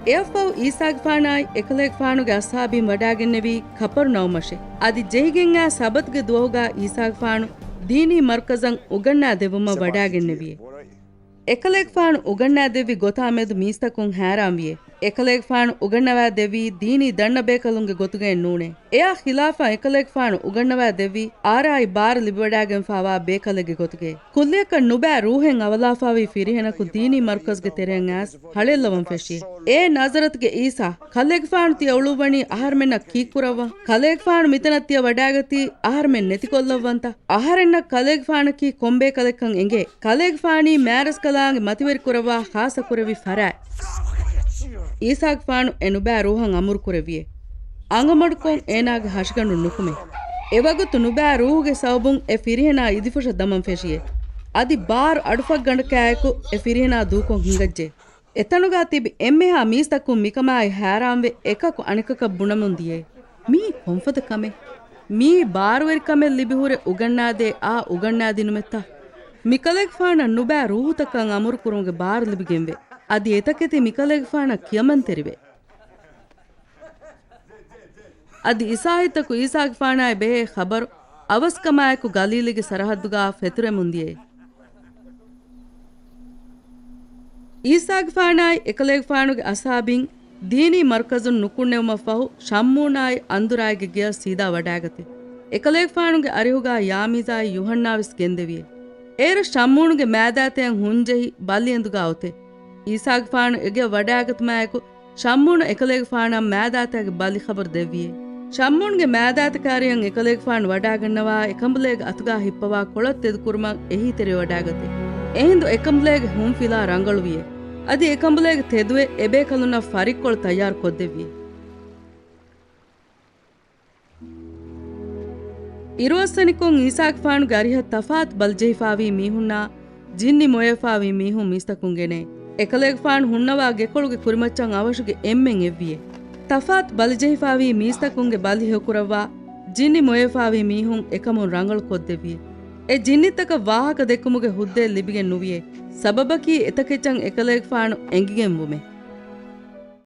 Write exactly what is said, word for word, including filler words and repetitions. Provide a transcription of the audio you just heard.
އެއަށްފަހު އީސާގެފާނާއި އެކަލޭގެފާނުގެ އަޞްޙާބީން ވަޑާގެންނެވީ ކަޕަރުނައުމަށޭ. އަދި ޖެހިގެން އާ ސަބަތުގެ ދުވަހުގާ އީސާގެފާނު ދީނީ މަރުކަޒަށް އުގަންނާ ދެއްވުމަށް ވަޑާގެންނެވިޔޭ. އެކަލޭގެފާނު އުގަންނާ ދެއްވި ގޮތާ މެދު މީސްތަކުން ހައިރާންވިޔޭ. އެކަލޭގެފާނު އުގަންނަވާ ދެއްވީ ދީނީ ދަންނަ ބޭކަލުންގެ ގޮތުގައެއް ނޫނޭ. އެއާ ޚިލާފަށް އެކަލޭގެފާނު އުގަންނަވާ ދެއްވީ އާރާއި ބާރު ލިބިވަޑާގެންފާވާ ބޭކަލެއްގެ ގޮތުގައޭ. ކުއްލިއަކަށް ނުބައި ރޫހެއް އަވަލާފާވި ފިރިހެނަކު ދީނީ މަރުކަޒްގެ ތެރެއަށް އައިސް ހަޅޭއްލަވަން ފެށިޔޭ. އޭ ނާޒަރަތުގެ އީސާ، ކަލޭގެފާނު ތިޔަ އުޅުއްވަނީ އަހަރުމެންނަށް ކީއްކުރައްވަން؟ ކަލޭގެފާނު މިތަނަށް ތިޔަ ވަޑާގަތީ އަހަރުމެން ނެތިކޮށްލައްވަންތަ؟ އަހަރެންނަށް ކަލޭގެފާނަކީ ކޮންބޭކަލެއްކަން އެނގޭ. ކަލޭގެފާނީ މާރަސްކަލާނގެ މަތިވެރިކުރައްވާ ޚާއްޞަކުރެއްވި ފަރާތް. އީސާގެފާނު އެ ނުބައި ރޫހަށް އަމުރުކުރެއްވިޔޭ. އަނގަމަޑުކޮށް އޭނާގެ ހަށިގަނޑު ނުކުމޭ. އެވަގުތު ނުބައި ރޫހުގެ ސަބަބުން އެ ފިރިހެނާ އިދިފުށަށް ދަމަން ފެށިޔޭ. އަދި ބާރު އަޑުފަށްގަނޑަކާއެކު އެ ފިރިހެނާ ދޫކޮށް ހިނގައްޖެ. އެތަނުގާ ތިބި އެންމެހާ މީސްތަކުން މިކަމާއި ހައިރާންވެ އެކަކު އަނެކަކަށް ބުނަމުން ދިޔައޭ. މީ ކޮންފަދަ ކަމެއް؟ މިއީ ބާރުވެރިކަމެއް ލިބިހުރެ އުގަންނާދޭ އާ އުގަންނާދިނުމެއްތަ؟ މިކަލޭގެފާނަށް ނުބައި ރޫހުތަކަށް އަމުރުކުރުމުގެ ބާރު ލިބިގެންވޭ. އަދި އެތަކެތި މިކަލޭގެފާނަށް ކިޔަމަންތެރިވޭ. އަދި އިސްރާއީލްތަކު އީސާގެފާނާއި ބެހޭ ޚަބަރު އަވަސްކަމާއެކު ގަލީލީގެ ސަރަހައްދުގާ ފެތުރެމުން ދިޔައީ. އީސާގެފާނާއި އެކަލޭގެފާނުގެ އަޞްޙާބީން ދީނީ މަރުކަޒުން ނުކުންނެވުމަށްފަހު، ޝައްމޫނާއި އަންދުރާއިގެ ގެޔަށް ސީދާ ވަޑާގަތީ. އެކަލޭގެފާނުގެ އަރިހުގާ ޔާމީޒާއި ޔޫޙަންނާވެސް ގެންދެވިޔޭ. އޭރު ޝައްމޫނުގެ މާދާތައަށް ހުންޖެހި ބަލި އެނދުގާ އޮތޭ. އީސާގެފާނު އެގެޔަށް ވަޑާގަތުމާއެކު، ޝައްމޫނު އެކަލޭގެފާނަށް މާދާތައިގެ ބަލި ޚަބަރު ދެއްވިޔޭ. ޝައްމޫނުގެ މާދާތަކާރިއަށް އެކަލޭގެފާނު ވަޑާގަންނަވާ އެކަނބުލޭގެ އަތުގާ ހިއްޕަވާ ކޮޅަށް ތެދުކުރުމަށް އެހީތެރިވެވަޑާގަތޭ. އެހިނދު އެކަނބުލޭގެ ހުންފިލާ ރަނގަޅުވިޔޭ. އަދި އެކަނބުލޭގެ ތެދުވެ އެބޭކަލުންނަށް ފަރިއްކޮޅު ތައްޔާރު ކޮށްދެއްވިޔޭ. އިރުއޮއްސެނިކޮށް އީސާގެފާނުގެ އަރިހަށް ތަފާތު ބަލިޖެހިފާވީ މީހުންނާ ޖިންނި މޮޔަފާވީ މީހުން މީސްތަކުން ގެނައޭ. އެކަލޭގެފާނު ހުންނަވާ ގެކޮޅުގެ ކުރިމައްޗަށް އަވަށުގެ އެންމެން އެއްވިޔޭ. ތަފާތު ބަލިޖެހިފާވީ މީސްތަކުންގެ ބަލި ހެޔޮކުރައްވާ ޖިންނި މޮޔަފާވީ މީހުން އެކަމުން ރަނގަޅު ކޮށްދެއްވިޔޭ. އެ ޖިންނިތަކަށް ވާހަކަ ދެއްކުމުގެ ހުއްދައެއް ލިބިގެން ނުވިޔޭ. ސަބަބަކީ އެތަކެއްޗަށް އެކަލޭގެފާނު އެނގިގެންވުމޭ.